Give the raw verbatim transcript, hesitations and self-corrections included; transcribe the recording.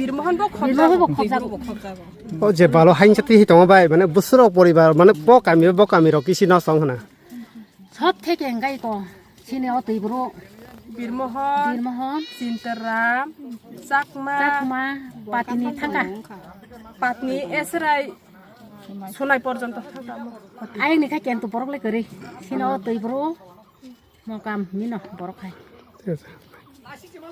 Birmohon bo khobjago. Birmohon bo khobjago. O je balo hainsa twi tongo bai, mane busuro poribar, mane bo kami, bo kami rok kisi no song hana. Sob theke engai ko. Sini o twi bro. Birmohon, Birmohon, Sinteram, Chakma, Chakma, Patini thangka. Patni Esrai. Sulai porjonto. Ayang ni kha kentu borok le kwrwi. Sino twi bro. Mo kam mino borok hai. Thik ase.